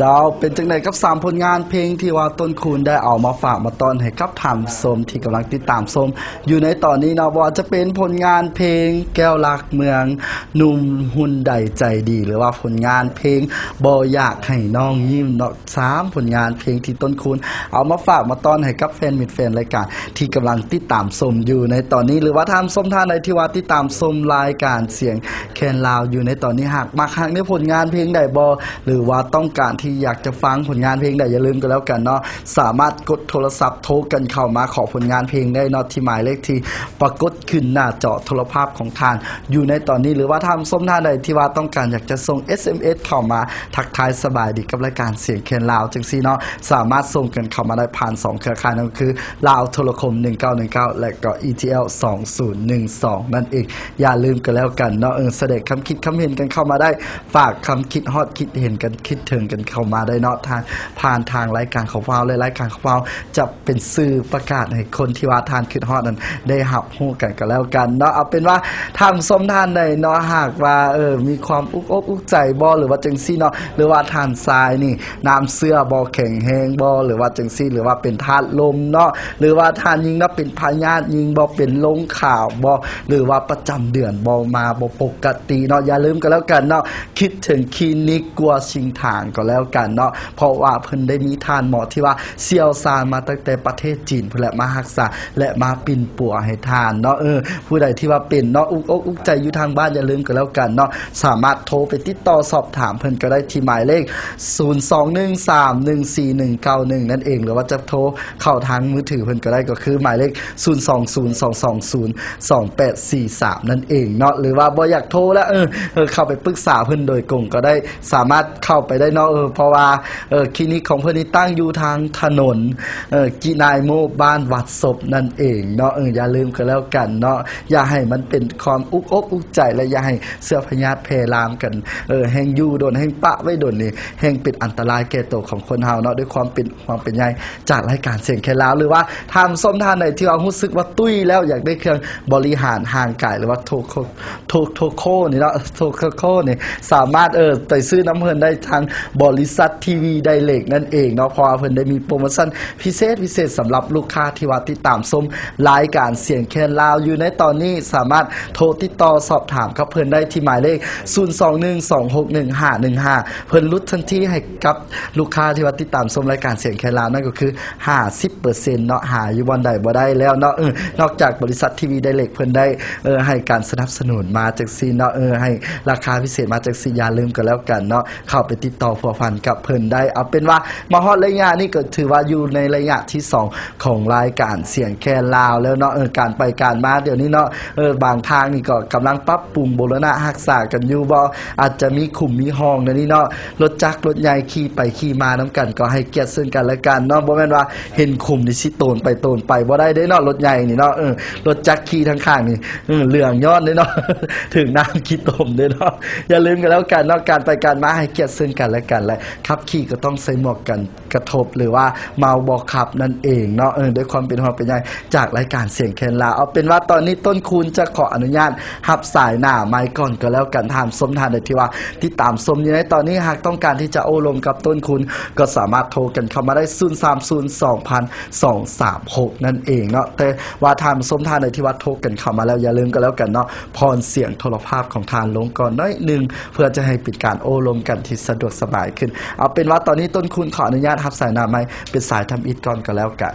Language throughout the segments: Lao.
ເຈົ້າ ເປັນຈັ່ງໃດກັບສາມຜົນງານເພງທີ່ວ່າຕົ້ນຄູນໄດ້ເອົາມາຝາກມາຕ້ອນໃຫ້ກັບທ່ານຜູ້ຊົມທີ່ກຳລັງຕິດຕາມຊົມຢູ່ໃນຕອນນີ້ເນາະ, ບໍ່ວ່າຈະເປັນຜົນງານເພງແກ້ວລັກເມືອງ, ໜຸ່ມຫຸ່ນໃດໃຈດີ ຫຼືວ່າຜົນງານເພງບໍ່ຢາກໃຫ້ນ້ອງຍິ້ມເນາະ. ສາມຜົນງານເພງທີ່ຕົ້ນຄູນເອົາມາຝາກມາຕ້ອນໃຫ້ກັບແຟນມິດແຟນລາຍການທີ່ກຳລັງຕິດຕາມຊົມຢູ່ໃນຕອນນີ້ ຫຼືວ່າທ່ານຜູ້ຊົມທ່ານໃດທີ່ວ່າຕິດຕາມຊົມລາຍການສຽງແຄນລາວຢູ່ໃນຕອນນີ້ ຫາກມັກຮັກໃນຜົນງານເພງໃດບໍ່ ຫຼືວ່າຕ້ອງການທີ່ຢາກຈະຟັງຜົນງານເພງໃດ ຢ່າລືມກໍແລ້ວກັນເນາະ ສາມາດກົດໂທລະສັບໂທກັນເຂົ້າມາຂໍຜົນງານເພງໄດ້ເນາະ ທີ່ໝາຍເລກທີ່ປາກົດຂຶ້ນໜ້າຈໍໂທລະພາບຂອງທ່ານຢູ່ໃນຕອນນີ້ ຫຼືວ່າທ່ານຜູ້ຊົມທ່ານໃດທີ່ວ່າຕ້ອງການຢາກຈະສົ່ງ ເອສເອັມເອສ ເຂົ້າມາ ທັກທາຍສະບາຍດີກັບລາຍການສຽງແຄນລາວຈັ່ງຊີ້ເນາະ ສາມາດສົ່ງກັນເຂົ້າມາໄດ້ຜ່ານສອງເຄືອຂ່າຍ ນັ້ນກໍຄືລາວໂທລະຄົມໜຶ່ງເກົ້າໜຶ່ງເກົ້າ ແລະກໍ ອີ ທີ ແອລ ສອງສູນໜຶ່ງສອງ ນັ້ນເອງ. ຢ່າລືມກໍແລ້ວກັນເນາະ ເອີ ສະແດງຄຳຄິດຄຳເຫັນກັນເຂົ້າມາໄດ້ ຝາກຄຳຄິດຮອດຄິດເຫັນກັນ ຄິດເຖິງກັນເຂົ້າມາໄດ້ເນາະ ທາງ ຜ່ານທາງລາຍການຂອງພວກເຮົາ ແລະ ລາຍການຂອງພວກເຮົາຈະ ເປັນສື່ປະກາດໃຫ້ຄົນທີ່ວ່າທ່ານຄິດຮອດນັ້ນໄດ້ຮັບຮູ້ກັນກໍແລ້ວກັນເນາະ. ເອົາເປັນວ່າທ່ານຜູ້ຊົມທ່ານໃດເນາະ ຫາກວ່າ ເອີ ມີຄວາມອຸກອົກອຸກໃຈບໍ່ ຫຼືວ່າຈັ່ງຊີ້ເນາະ ຫຼືວ່າທ່ານຊາຍນີ້ນ້ຳເຊື້ອບໍ່ແຂງແຮງບໍ່ ຫຼືວ່າຈັ່ງຊີ້ ຫຼືວ່າເປັນທາດລົມເນາະ ຫຼືວ່າທ່ານຍິງເນາະ ເປັນພະຍາດຍິງບໍ່ ເປັນລົງຂາວບໍ່ ຫຼືວ່າປະຈຳເດືອນບໍ່ມາບໍ່ປົກກະຕິເນາະ ຢ່າລືມກໍແລ້ວກັນເນາະ ຄິດເຖິງຄລີນິກກົວຊິງຖາງກໍແລ້ວກັນເນາະ ເພາະວ່າເພິ່ນໄດ້ມີທ່ານໝໍທີ່ວ່າຊ່ຽວຊານມາຕັ້ງແຕ່ປະເທດຈີນພຸ້ນແຫຼະ ມາຮັກສາ ແລະ ມາປິ່ນປົວໃຫ້ທ່ານເນາະ. ເອີ ຜູ້ໃດທີ່ວ່າເປັນເນາະ ອຸກອົກອຸກໃຈຢູ່ທາງບ້ານ ຢ່າລືມກໍແລ້ວກັນເນາະ ສາມາດໂທໄປຕິດຕໍ່ສອບຖາມເພິ່ນກໍໄດ້ທີ່ໝາຍເລກ ສູນສອງໜຶ່ງສາມໜຶ່ງສີ່ໜຶ່ງເກົ້າໜຶ່ງ ນັ້ນເອງ ຫຼືວ່າຈະໂທເຂົ້າທາງມືຖືເພິ່ນກໍໄດ້ ກໍຄືໝາຍເລກ ສູນສອງສູນສອງສອງສູນສອງແປດສີ່ສາມ ນັ້ນເອງເນາະ ຫຼືວ່າບໍ່ຢາກໂທແລ້ວ ເອີ ເອີ ເຂົ້າໄປປຶກສາເພິ່ນໂດຍກົງກໍໄດ້ ສາມາດເຂົ້າໄປໄດ້ເນາະ ເອີ ເພາະວ່າ ເອີ ຄລີນິກຂອງເພິ່ນນີ້ຕັ້ງຢູ່ທາງຖະໜົນ ເອີ ກິນາຍໂມ ບ້ານວັດສົບນັ້ນເອງເນາະ ເອີ ຢ່າລືມກໍແລ້ວກັນເນາະ ຢ່າໃຫ້ມັນເປັນຄວາມອຸກອົກອຸກໃຈ ແລະ ຢ່າໃຫ້ເຊື້ອພະຍາດແຜ່ລາມກັນ ເອີ ແຮ່ງຢູ່ດົນ ແຮ່ງປະໄວ້ດົນນີ້ ແຮ່ງເປັນອັນຕະລາຍແກ່ໂຕຂອງຄົນເຮົາເນາະ ດ້ວຍຄວາມເປັນຫ່ວງເປັນໃຍຈາກລາຍການສຽງແຄນລາວ ຫຼືວ່າທ່ານຜູ້ຊົມທ່ານໃດທີ່ວ່າຮູ້ສຶກວ່າຕຸ້ຍແລ້ວ ຢາກໄດ້ເຄື່ອງບໍລິຫານຮ່າງກາຍ ຫຼືວ່າໂທໂຄ ໂທ ໂທໂຄນີ້ເນາະ ໂທໂຄໂຄນີ້ ສາມາດ ເອີ ໄປຊື້ນຳເພິ່ນໄດ້ທາງບໍລິສັດທີວີໄດເລັກນັ້ນເອງເນາະ ເພາະວ່າເພິ່ນໄດ້ມີໂປຣໂມຊັນພິເສດ ພິເສດສຳລັບລູກຄ້າທີ່ວ່າຕິດຕາມຊົມລາຍການສຽງແຄນລາວຢູ່ໃນຕອນນີ້ ສາມາດໂທຕິດຕໍ່ສອບຖາມກັບເພິ່ນໄດ້ທີ່ໝາຍເລກ ສູນສອງໜຶ່ງສອງຫົກໜຶ່ງຫ້າໜຶ່ງຫ້າ ເພິ່ນຫຼຸດທັນທີໃຫ້ກັບລູກຄ້າທີ່ວ່າຕິດຕາມຊົມລາຍການສຽງແຄນລາວ ນັ້ນກໍຄື ຫ້າສິບເປີເຊັນເນາະ ຫາຢູ່ບ່ອນໃດບໍ່ໄດ້ແລ້ວເນາະ ເອີ ນອກຈາກບໍລິສັດທີວີໄດເລັກເພິ່ນໄດ້ ເອີ ໃຫ້ການສະໜັບສະໜູນມາຈັ່ງຊີ້ເນາະ ເອີ ໃຫ້ລາຄາພິເສດມາຈັ່ງຊີ້ ຢ່າລືມກໍແລ້ວກັນເນາະ ເຂົ້າໄປຕິດຕໍ່ພົວພັນກັບເພິ່ນໄດ້ ເອົາເປັນວ່າມາຮອດໄລຍະນີ້ກໍຖືວ່າຢູ່ໃນໄລຍະທີສອງຂອງລາຍການສຽງແຄນລາວແລ້ວເນາະ ເອີ ການໄປການມາດຽວນີ້ເນາະ ເອີ ບາງທາງນີ້ກໍກຳລັງປັບປຸງບູລະນະຮັກສາກັນຢູ່ ບໍ່ ອາດຈະມີຂຸມມີຮ່ອງແນວນີ້ເນາະ ລົດຈັກລົດໃຫຍ່ຂີ່ໄປຂີ່ມານຳກັນ ກໍໃຫ້ກຽດເຊິ່ງກັນແລະກັນເນາະ ບໍ່ແມ່ນວ່າເຫັນຂຸມນີ້ຊິໂຕນໄປໂຕນໄປບໍ່ໄດ້ເດ້ເນາະ ລົດໃຫຍ່ນີ້ເນາະ ເອີ ລົດຈັກຂີ່ທາງຂ້າງນີ້ ເອີ ເຫຼືອງຍ້ອນເດ້ເນາະ ຖືກນ້ຳຂີ້ຕົມເດ້ເນາະ ຢ່າລືມກັນແລ້ວກັນເນາະ ການໄປການມາໃຫ້ກຽດເຊິ່ງກັນແລະກັນ ແລະ ຂັບຂີ່ກໍຕ້ອງໃສ່ໝວກກັນ ກະທົບ ຫຼືວ່າເມົາບໍ່ຂັບນັ້ນເອງເນາະ ເອີ ດ້ວຍຄວາມເປັນຫ່ວງເປັນໃຍຈາກລາຍການສຽງແຄນລາວ ເອົາເປັນວ່າຕອນນີ້ຕົ້ນຄູນຈະຂໍອະນຸຍາດຮັບສາຍໜ້າໄມກ່ອນກໍແລ້ວກັນ ທ່ານຜູ້ຊົມທ່ານໃດທີ່ວ່າຕິດຕາມຊົມຢູ່ໃນຕອນນີ້ ຫາກຕ້ອງການທີ່ຈະໂອ້ລົມກັບຕົ້ນຄູນ ກໍສາມາດໂທກັນເຂົ້າມາໄດ້ ສູນສາມສູນສອງພັນສອງສາມຫົກ ນັ້ນເອງເນາະ ແຕ່ວ່າທ່ານຜູ້ຊົມທ່ານໃດທີ່ວ່າໂທກັນເຂົ້າມາແລ້ວ ຢ່າລືມກໍແລ້ວກັນເນາະ ຜ່ອນສຽງໂທລະພາບຂອງທ່ານລົງກ່ອນໜ້ອຍໜຶ່ງ ເພື່ອຈະໃຫ້ເປັນການໂອ້ລົມກັນທີ່ສະດວກສະບາຍຂຶ້ນ ເອົາເປັນວ່າຕອນນີ້ຕົ້ນຄູນຂໍອະນຸຍາດຮັບສາຍໜ້າໄມເປັນສາຍທຳອິດກ່ອນກໍແລ້ວກັນ.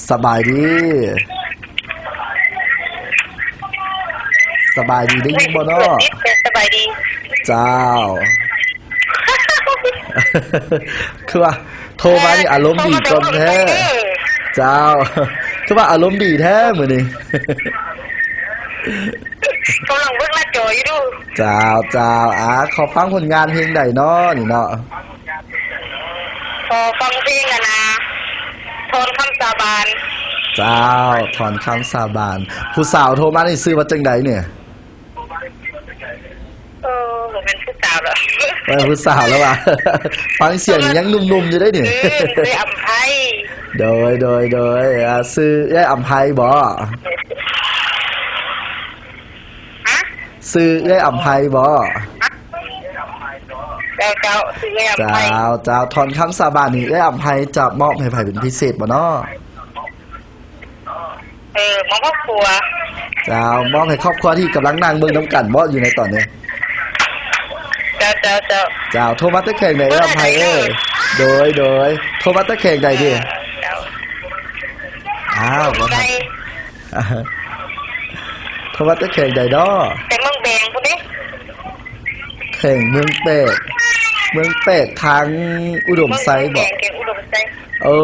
ສະບາຍດີ ສະບາຍດີ ໄດ້ຍິນບໍ່ເນາະ? ສະບາຍດີ ເຈົ້າ ຄືວ່າໂທມານີ້ອາລົມດີກ່ອນແທ້ ເຈົ້າ ຄືວ່າອາລົມດີແທ້ມື້ນີ້ ກຳລັງເບິ່ງໜ້າຈໍຢູ່ດູ ເຈົ້າ ເຈົ້າ ອາ ຂໍຟັງຜົນງານເພງໃດເນາະນີ້ເນາະ? ຂໍຟັງເພງອັນນາ ຖອນຄຳສາບານ ເຈົ້າ ຖອນຄຳສາບານ ຜູ້ສາວໂທມານີ້ຊື່ວ່າຈັ່ງໃດນີ້? ເອີ ບໍ່ແມ່ນຜູ້ສາວແລ້ວ ເອີ ຜູ້ສາວແລ້ວວ່າ ຟັງສຽງນີ້ຍັງໜຸ່ມໆຢູ່ເດ້ນີ້ ເອີ ເອື້ອຍອຳໄພ ໂດຍ ໂດຍ ໂດຍ ອາ ຊື່ເອື້ອຍອຳໄພບໍ? ຮະ? ຊື່ເອື້ອຍອຳໄພບໍ? ເອື້ອຍອຳໄພ ເອື້ອຍອຳໄພ ເອື້ອຍອຳໄພ ເອື້ອຍອຳໄພ ເອື້ອຍອຳໄພ ເອື້ອຍອຳໄພ ເອື້ອຍອຳໄພ ເອື້ອຍອຳໄພ ເຈົ້າ ເຈົ້າ ຊື່ເອື້ອຍອຳໄພ. ເຈົ້າ ເຈົ້າ ທ່ອນຄຳສາບານນີ້ ເອື້ອຍອຳໄພຈະມອບໃຫ້ໃຜເປັນພິເສດບໍ່ເນາະ? ເອີ ມອບຄອບຄົວ. ເຈົ້າ ມອບໃຫ້ຄອບຄົວທີ່ກຳລັງນັ່ງເບິ່ງນຳກັນບໍ່ ຢູ່ໃນຕອນນີ້? ເຈົ້າ ເຈົ້າ ເຈົ້າ. ເຈົ້າ ໂທມາແຕ່ແຂວງໃດເອື້ອຍອຳໄພເອີຍ? ໂດຍ ໂດຍ ໂທມາແຕ່ແຂວງໃດເດ? ເຈົ້າ ອ້າວ ບໍ່ທັນ ໂທມາແຕ່ແຂວງໃດເນາະ? ແຕ່ເມືອງແບງພຸ້ນເດ້. ແຂວງເມືອງແປກ ເມືອງແປກທາງອຸດົມໄຊບໍ? ເມືອງແປກ ແຂວງອຸດົມໄຊ. ໂອ້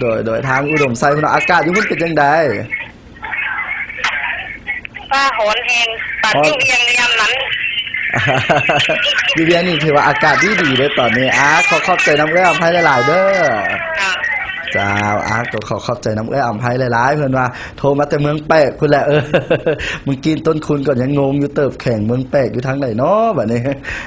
ໂດຍ ໂດຍ ທາງອຸດົມໄຊພຸ້ນເນາະ. ອາກາດຢູ່ພຸ້ນເປັນຈັ່ງໃດ? ຟ້າຮ້ອນແຮງ ປານຢູ່ວຽງຍາມນັ້ນ. ຢູ່ວຽງນີ້ຖືວ່າອາກາດດີໆເດີ້ຕອນນີ້. ອາ ຂໍຂອບໃຈນຳເອື້ອຍອຳໄພຫຼາຍໆເດີ້. ເຈົ້າ ອາ ກໍຂໍຂອບໃຈນຳເອື້ອຍອຳໄພຫຼາຍໆ. ເພິ່ນວ່າໂທມາແຕ່ເມືອງແປກພຸ້ນແຫຼະ. ເອີ ມື້ກີ້ຕົ້ນຄູນກໍຍັງງົງຢູ່ເຕີບ ແຂວງເມືອງແປກຢູ່ທາງໃດເນາະບັດນີ້.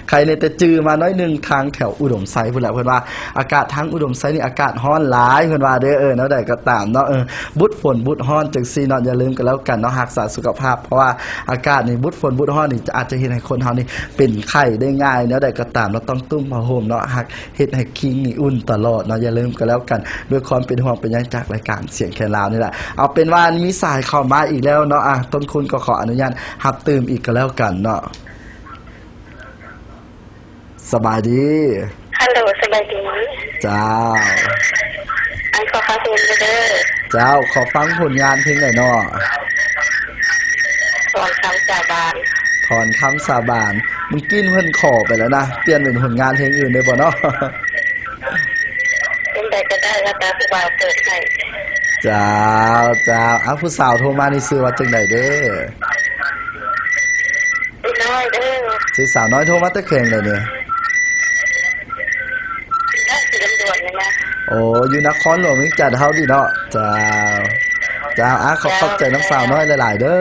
ໃຄແນ່ແຕ່ຈື່ມາໜ້ອຍໜຶ່ງ ທາງແຖວອຸດົມໄຊພຸ້ນແຫຼະ. ເພິ່ນວ່າອາກາດທາງອຸດົມໄຊນີ້ອາກາດຮ້ອນຫຼາຍ ເພິ່ນວ່າເດີ້. ເອີ ແນວໃດກໍຕາມເນາະ ເອີ ບຸດຝົນບຸດຮ້ອນຈັ່ງຊີ້ເນາະ ຢ່າລືມກັນແລ້ວກັນເນາະ ຮັກສາສຸຂະພາບ ເພາະວ່າອາກາດນີ້ ບຸດຝົນບຸດຮ້ອນນີ້ ອາດຈະເຮັດໃຫ້ຄົນເຮົານີ້ເປັນໄຂ້ໄດ້ງ່າຍ. ແນວໃດກໍຕາມເນາະ ຕ້ອງຕຸ້ມຜ້າຫົ່ມເນາະ ຮັກ ເຮັດໃຫ້ຄິງນີ້ອຸ່ນຕະຫຼອດເນາະ ຢ່າລືມກັນແລ້ວກັນ ດ້ວຍຄວາມເປັນຫ່ວງເປັນໃຍຈາກລາຍການສຽງແຄນລາວນີ້ແຫຼະ. ເອົາເປັນວ່າມີສາຍເຂົ້າມາອີກແລ້ວເນາະ ອາ ຕົ້ນຄູນກໍຂໍອະນຸຍາດຮັບຕື່ມອີກກໍແລ້ວກັນເນາະ. ສະບາຍດີ. ຮັລໂຫຼ ສະບາຍດີ. ເຈົ້າ ອັນ ຂໍຟັງເພງເດີ. ເຈົ້າ ຂໍຟັງຜົນງານເພງໃດເນາະ? ຖອນຄຳສາບານ. ຖອນຄຳສາບານ ມື້ກີ້ເພິ່ນຂໍໄປແລ້ວນະ ປ່ຽນເປັນຜົນງານເພງອື່ນໄດ້ບໍ່ເນາະ? ເປັນໃດກໍໄດ້ ແລ້ວແຕ່ຜູ້ບ່າວເປີດໃຫ້. ເຈົ້າ ເຈົ້າ. ອາ ຜູ້ສາວໂທມານີ້ຊື່ວ່າຈັ່ງໃດເດ້? ຊື່ນ້ອຍເດີ. ຊື່ສາວນ້ອຍ ໂທມາແຕ່ແຂວງໃດນີ້? ນະຄອນຫຼວງວຽງຈັນນີ້ນະ. ໂອ້ ຢູ່ນະຄອນຫຼວງວຽງຈັນເຮົານີ້ເນາະ. ເຈົ້າ ເຈົ້າ. ອາ ຂໍຂອບໃຈນຳສາວນ້ອຍຫຼາຍໆເດີ.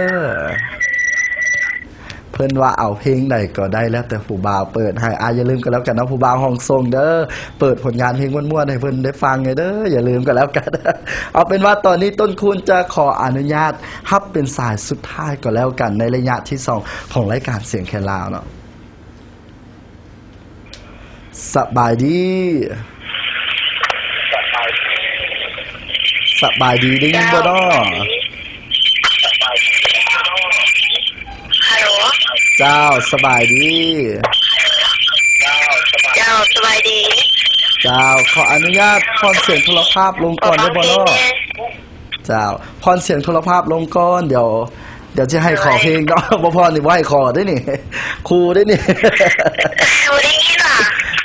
ເພິ່ນວ່າເອົາເພງໃດກໍໄດ້ ແລ້ວແຕ່ຜູ້ບ່າວເປີດໃຫ້. ອາ ຢ່າລືມກັນແລ້ວກັນເນາະ ຜູ້ບ່າວຫ້ອງສົ່ງເດີ ເປີດຜົນງານເພງມ່ວນໆໃຫ້ເພິ່ນໄດ້ຟັງແດ່ເດີ ຢ່າລືມກັນແລ້ວກັນ. ເອົາເປັນວ່າຕອນນີ້ຕົ້ນຄູນຈະຂໍອະນຸຍາດຮັບເປັນສາຍສຸດທ້າຍກໍແລ້ວກັນ ໃນໄລຍະທີສອງຂອງລາຍການສຽງແຄນລາວເນາະ. ສະບາຍດີ. ສະບາຍດີ ໄດ້ຍິນບໍ່ເນາະ? ເຈົ້າ ສະບາຍດີ. ເຈົ້າ ສະບາຍດີ. ເຈົ້າ ຂໍອະນຸຍາດຜ່ອນສຽງໂທລະພາບລົງກ່ອນໄດ້ບໍ່ເນາະ? ເຈົ້າ ຜ່ອນສຽງໂທລະພາບລົງກ່ອນ ດຽວ ດຽວຊິໃຫ້ຂໍເພງເນາະ. ບໍ່ຜ່ອນນີ້ບໍ່ໃຫ້ຂໍເດ້ນີ້ ຂູ່ເດ້ນີ້. ບໍ່ໄດ້ຍິນຫວາ?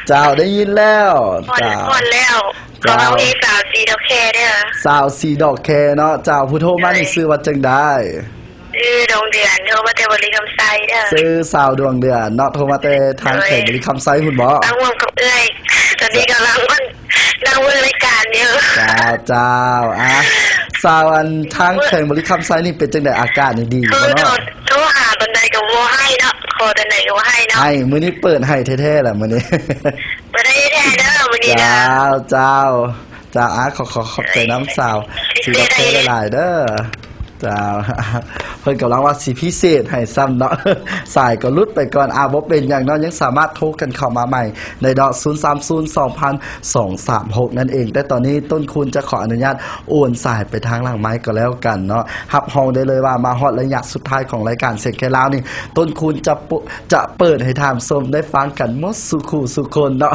ເຈົ້າ ໄດ້ຍິນແລ້ວ. ຜ່ອນ ເຈົ້າ ຜ່ອນແລ້ວ. ເຈົ້າ ຂໍເພງສາວສີດອກແຄເດີ. ສາວສີດອກແຄເນາະ. ເຈົ້າ ຜູ້ໂທມານີ້ຊື່ວ່າຈັ່ງໃດ? ຊື່ດວງເດືອນ ໂທມາແຕ່ບໍລິຄຳໄຊເດີ. ຊື່ສາວດວງເດືອນເນາະ ໂທມາແຕ່ທາງແຂວງບໍລິຄຳໄຊພຸ້ນບໍ? ຕັ້ງຮ່ວມກັບເອື້ອຍ ຕອນນີ້ກຳລັງ ນັ່ງເບິ່ງລາຍການຢູ່. ເຈົ້າ ເຈົ້າ. ອາ ສາວ ອັນ ທາງແຂວງບໍລິຄຳໄຊນີ້ເປັນຈັ່ງໃດ ອາກາດນີ້ດີຢູ່ບໍ່ເນາະ? ໂທ ໂທຫາຕອນໃດກໍບໍ່ໃຫ້ເນາະ ຂໍຕອນໃດກໍບໍ່ໃຫ້ເນາະ. ໃຫ້ ມື້ນີ້ເປີດໃຫ້ແທ້ໆລະມື້ນີ້. ເປີດໃຫ້ແທ້ເດີມື້ນີ້ນະ. ເຈົ້າ ເຈົ້າ ເຈົ້າ. ອາ ຂໍ ຂໍຂອບໃຈນຳສາວສີດອກແຄຫຼາຍໆເດີ. ເຈົ້າ ເພິ່ນກຳລັງວ່າຊິພິເສດໃຫ້ຊ້ຳເນາະ ສາຍກໍຫຼຸດໄປກ່ອນ. ອາ ບໍ່ເປັນຫຍັງເນາະ ຍັງສາມາດໂທກັນເຂົ້າມາໃໝ່ໄດ້ເນາະ ສູນສາມສູນສອງພັນສອງສາມຫົກ ນັ້ນເອງ. ແຕ່ຕອນນີ້ຕົ້ນຄູນຈະຂໍອະນຸຍາດໂອນສາຍໄປທາງຫຼັງໄມກໍແລ້ວກັນເນາະ. ຮັບຮອງໄດ້ເລີຍວ່າມາຮອດໄລຍະສຸດທ້າຍຂອງລາຍການສຽງແຄນລາວນີ້ ຕົ້ນຄູນຈະ ຈະເປີດໃຫ້ທ່ານຜູ້ຊົມໄດ້ຟັງກັນໝົດສູ່ຄູ່ສູ່ຄົນເນາະ.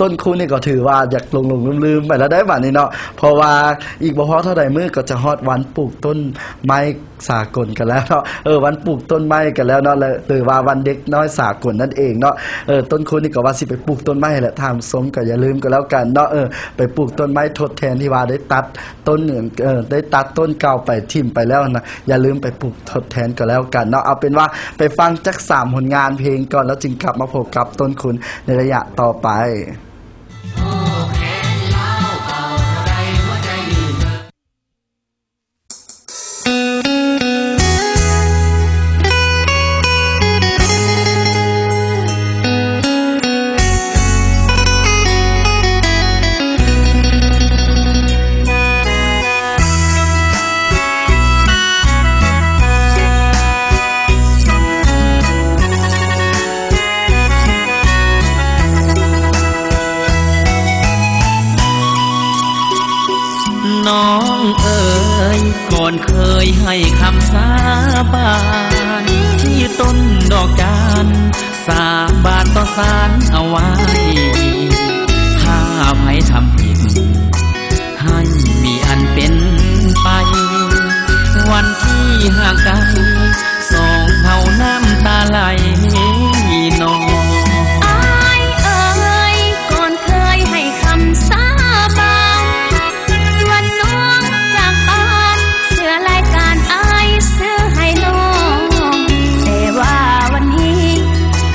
ຕົ້ນຄູນນີ້ກໍຖືວ່າຢາກຫຼົງໆລືມໆໄປແລ້ວໄດ໋ບາດນີ້ເນາະ ເພາະວ່າອີກບໍ່ພໍເທົ່າໃດມື້ກໍຈະຮອດວັນປູກຕົ້ນໄມ້ສາກົນກັນແລ້ວເນາະ. ເອີ ວັນປູກຕົ້ນໄມ້ກັນແລ້ວເນາະ ແລະ ຫຼືວ່າວັນເດັກນ້ອຍສາກົນນັ້ນເອງເນາະ. ເອີ ຕົ້ນຄູນນີ້ກໍວ່າຊິໄປປູກຕົ້ນໄມ້ແຫຼະ ທ່ານຜູ້ຊົມກໍຢ່າລືມກັນແລ້ວກັນເນາະ. ເອີ ໄປປູກຕົ້ນໄມ້ທົດແທນທີ່ວ່າໄດ້ຕັດ ຕົ້ນ ເອີ ໄດ້ຕັດຕົ້ນເກົ່າໄປຖິ້ມໄປແລ້ວນະ ຢ່າລືມໄປປູກທົດແທນກໍແລ້ວກັນເນາະ. ເອົາເປັນວ່າໄປຟັງຈັກສາມຜົນງານເພງກ່ອນ ແລ້ວຈຶ່ງກັບມາພົບກັບຕົ້ນຄູນໃນໄລຍະຕໍ່ໄປ. ກ່ອນເຄີຍໃຫ້ຄຳສາບານ ທີ່ຕົ້ນດອກຈານ ສາບານຕໍ່ສານເອົາໄວ້ ຖ້າໃຜທຳຜິດ ໃຫ້ມີອັນເປັນໄປ ວັນທີ່ຫ່າງໄກ ສອງເຮົານ້ຳຕາໄຫຼນອງ. ອ້າຍເອີຍ ກ່ອນເຄີຍໃຫ້ຄຳສາບານ ຊວນນ້ອງຈາກບ້ານ ເຊື່ອລາຍການອ້າຍຊື້ໃຫ້ນ້ອງ ແຕ່ວ່າວັນນີ້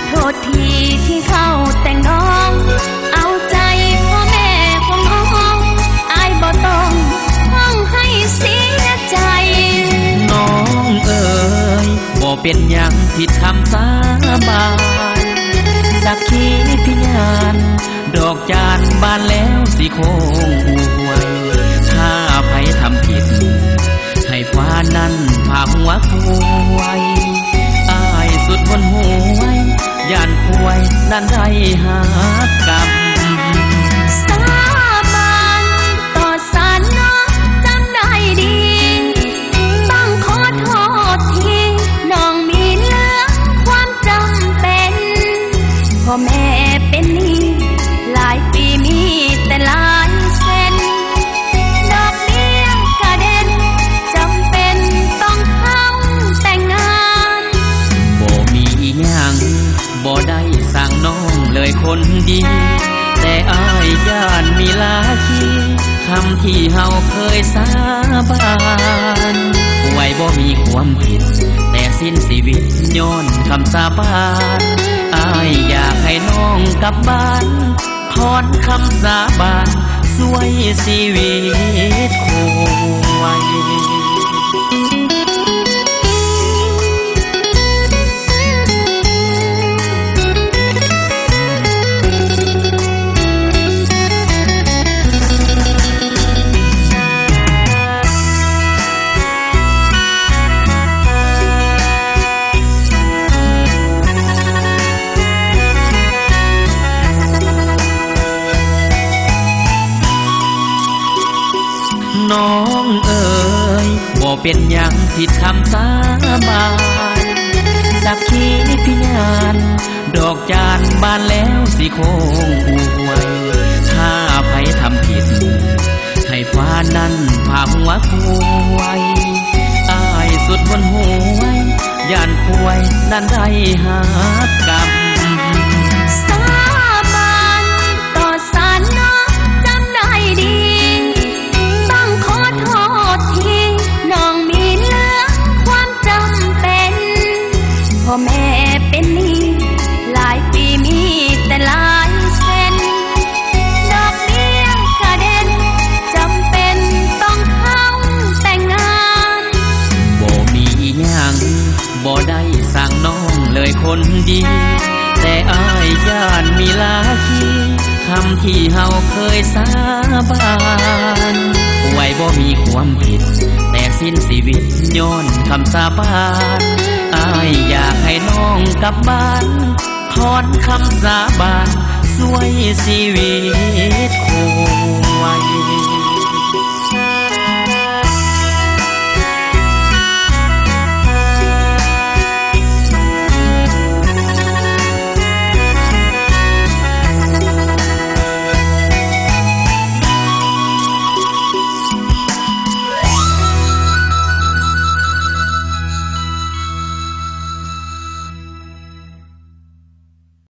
ໂທດທີທີ່ເຂົາແຕ່ງດອງ ເອົາໃຈພໍ່ແມ່ຂອງນ້ອງ ອ້າຍບໍ່ຕ້ອງຮ້ອງໄຫ້ເສຍໃຈ. ນ້ອງເອີຍ ບໍ່ເປັນຫຍັງຜິດຄຳສາບານ ສັກຂີພິຍານ ດອກຈານບານແລ້ວຊິຄົງອວຍ ຖ້າໃຜທຳຜິດ ໃຫ້ຄວານນັ້ນພາຫົວຄວາຍ ອ້າຍສຸດຫົນຫວຍ ຢ້ານຄວາຍນັ້ນໄດ້ຮັກກຳ. ສາບານຕໍ່ສານນ້ອງຈຳໄດ້ດີ ຕ້ອງຂໍໂທດທີ່ນ້ອງມີເລື່ອງຄວາມຈຳເປັນ ພໍ່ແມ່ເປັນໜີ້ຫຼາຍປີມີແຕ່ລາຍເຊັນ ດອກເບ້ຍກະເດັນ ຈຳເປັນຕ້ອງເຂົ້າແຕ່ງງານ. ບໍ່ມີອີ່ຫຍັງ ບໍ່ໄດ້ສັ່ງນ້ອງເລີຍຄົນດີ ແຕ່ອ້າຍຢ້ານມີລາຄີ ຄຳທີ່ເຮົາເຄີຍສາບານ ຄວາຍບໍ່ມີຄວາມຜິດ ແຕ່ສິ້ນຊີວິດຍ້ອນຄຳສາບານ ອ້າຍຢາກໃຫ້ນ້ອງກັບບ້ານ ຖອນຄຳສາບານ ຊ່ວຍຊີວິດຄວາຍ. ນ້ອງເອີຍ ບໍ່ເປັນຫຍັງຜິດຄຳສາບານ ສັກຂີພິຍານ ດອກຈານບານແລ້ວຊິຄົງອວຍ ຖ້າໃຜທຳຜິດ ໃຫ້ຄວານນັ້ນພາຫົວຄວາຍ ອ້າຍສຸດຫົນຫວຍ ຢ້ານຄວາຍນັ້ນໄດ້ຮັກກຳ. ສາບານຕໍ່ສານນ້ອງຈຳໄດ້ດີ ຕ້ອງຂໍໂທດທີ່ນ້ອງມີເລື່ອງຄວາມຈຳເປັນ ພໍ່ແມ່ເປັນໜີ້ຫຼາຍປີມີແຕ່ລາຍເຊັນ ດອກເບ້ຍກະເດັນ ຈຳເປັນຕ້ອງເຂົ້າແຕ່ງງານ. ບໍ່ມີອີ່ຫຍັງ ບໍ່ໄດ້ສັ່ງນ້ອງເລີຍຄົນດີ ແຕ່ອ້າຍຢ້ານມີລາຄີ ຄຳທີ່ເຮົາເຄີຍສາບານ ຄວາຍບໍ່ມີຄວາມຜິດ ແຕ່ສິ້ນຊີວິດຍ້ອນຄຳສາບານ ອ້າຍຢາກໃຫ້ນ້ອງກັບບ້ານ ຖອນຄຳສາບານ ຊ່ວຍຊີວິດຄວາຍ.